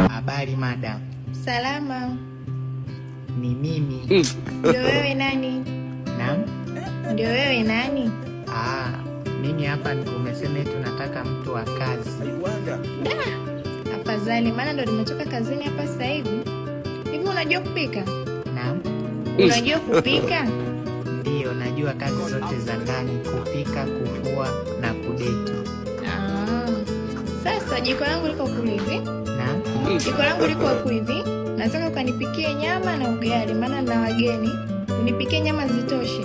Habari madam. Salama. Ni mimi. Ndio wewe nani? Naam. Ndio wewe nani? Ah, mimi hapa umesema tunataka mtu wa kazi. Afadhali maana ndo nimetoka kazini hapa sasa hivi. Hivi unajua kupika? Naam. Unajua kupika? Ndio, najua kazi zote za ndani, kupika, kufua na kudeki. Ah. Sasa jiko langu liko kule hivi. Naam. Jiko langu liko huku hivi. Nataka ukanipikie nyama na ugali maana na wageni. Unipikie nyama zitoshe.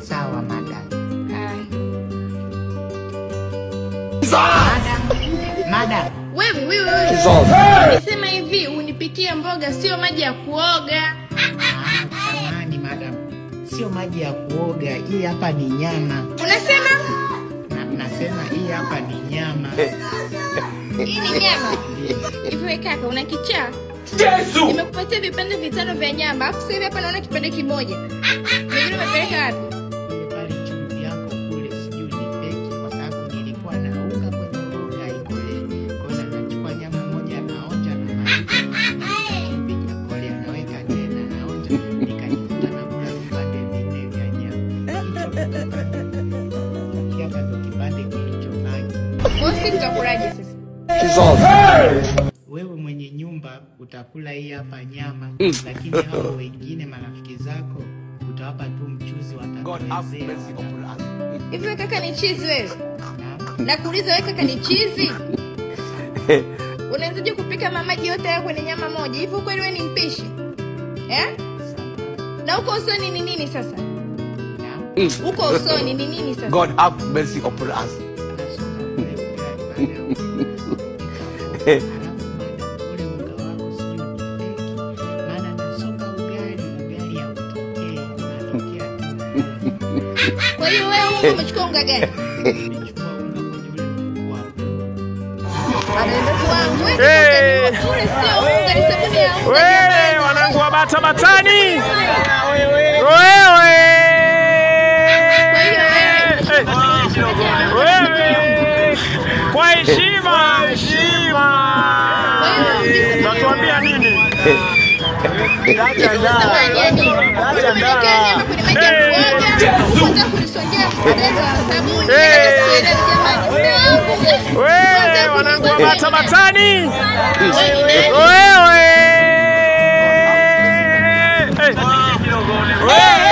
Sawa madam. Hai. Madam. Madam. Wewe. Nimesema hivi unipikie mboga sio maji ya kuoga. Samahani madam. Sio maji ya kuoga, hii hapa ni nyama. Unasema? Nasema hii hapa ni nyama. Hii ni nyama? Hivi wewe kaka una kichaa? Yesu! Nimekupatia vipande vitano vya nyama, afu sasa hivi hapa naona kipande kimoja. Vingine umepeleka wapi? Ile pale chumvi yako kule sijui ni fake kwa sababu nilikuwa naunga kwenye mboga ikole. Kwa hiyo nachukua nyama moja naonja na maji. Chumvi ijakolea naweka tena naonja nikajikuta nakula vipande vinne vya nyama. Hicho hapa ndio kipande kilichobaki. Bosi tutakulaje sasa? Wewe mwenye nyumba utakula hii hapa nyama, lakini hao wengine marafiki zako utawapa tu mchuzi watatowezea. Hivi wewe kaka ni chizi wewe? Nakuuliza wewe kaka ni chizi? Unawezaje kupika mamaji yote hayo kwenye nyama moja? Hivi kweli wewe ni mpishi? Eh? Na huko usoni ni nini sasa? Huko usoni ni nini sasa? God have mercy upon us. Kwa hiyo wewe umechukua unga gani? Nimechukua unga kwenye ule mfuko wa wangu. Wewe sio unga, ni sabuni ya unga. Wewe wanangu wa bata batani. Wewe. Wewe. Kwa heshima, heshima. Natuambia nini? Wewe wanangu wa bata batani. Wewe. Wewe.